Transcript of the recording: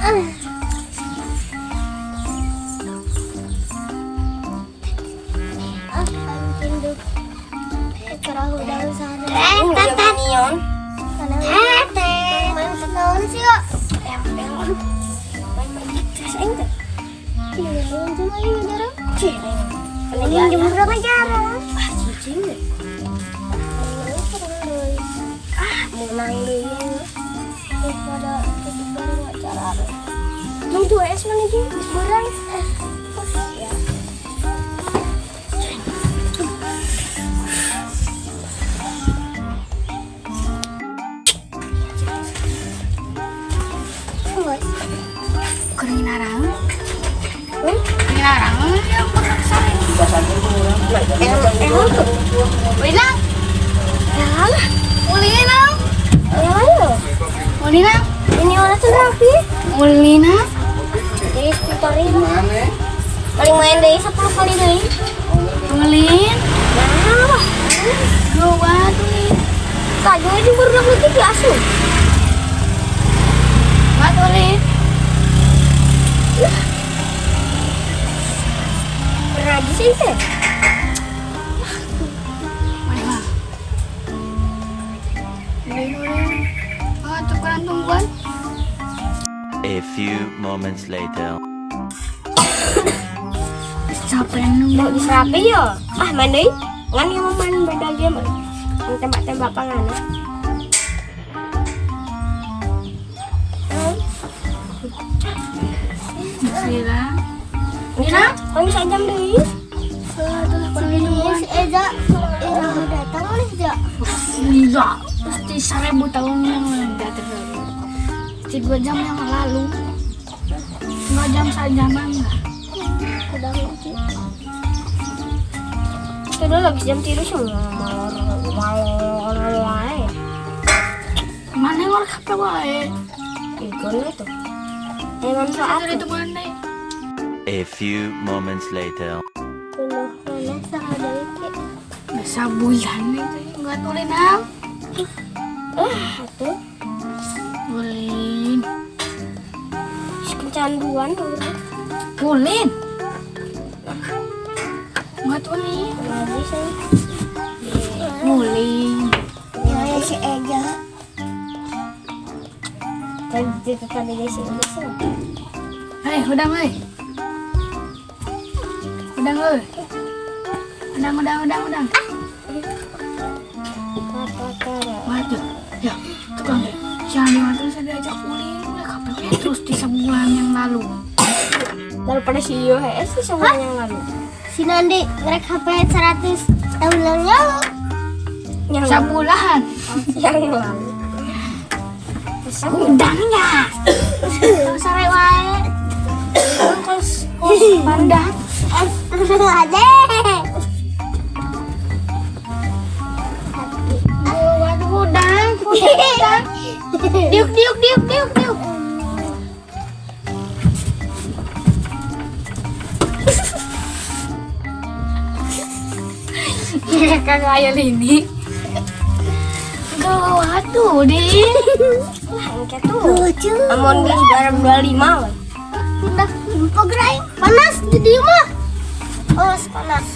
Ah, anjing tuh. Kerah udah sana. Minion. Main naon sih kok? Aing teh. Iya, cuma ini jarang. Cih, Ini jemur jarang. Ah, cicing deh. Ah, menang deui. Daripada tutup bareng acara. Nung tuh es mana sih? Geus beurang. Ya. Geus. Kering narang. Kering narang ya kurang sare. Emang tuh. Ulin. Ya lah. Ulin. Ya lah. Ulin. Ini orang tuh rapi. Ulin. Jadi sekitar ini. Paling main deh 10 kali deh. Ulin. Nah, Gua tuh. Kak juga baru lagi biasa. Wat ulin. Pernah di sini teh. Mana? Ulin ulin. Oh, tukeran tungguan. A few moments later. Capek nunggu. Mau diserapi ya? Ah, main deh. Ngan yang mau main beda game. Yang tembak-tembak pangan. Sila. Mira, Kau bisa jam deh. Ini si Eza, Eza datang nih, Ja. Iya, pasti 1000 tahun yang lalu. Pasti 2 jam yang lalu. 2 jam sajaman lah. Udah ngerti. Sudah lagi jam tidur sih. Malor wae. Mana yang orang HP wae? Ikon itu. Manfaat. Itu mana? A few moments later. Ulah mana saha deui ki. Bisa bulan itu enggak tulin am. Ah, tuh. Ulin. Kecanduan tuh. Ulin. Enggak tulin. Lagi sih. Ulin. Ya si Eza. Tadi itu tadi guys ini sih. Hei, udah euy. Udah euy. Udang, udang, udang, udang. Waduh, ya, tukang deh. Si Andi terus saya diajak ulin, udah KPP terus di sebulan yang lalu. Daripada si Yo HS sih sebulan yang lalu. Si Nandi ngerek HP 100 tahun yang lalu. Yang Sebulan. yang lalu. Udangnya. Sare wae. Kos kos pandang. Ada. Waduh, udang, udang. Diuk diuk diuk diuk diuk. Kagak aya lini. Gawat tuh di. Angke tuh. Lucu. Amon geus bareng 25 we. Udah, pagerai. Panas di dieu mah. Oh, panas.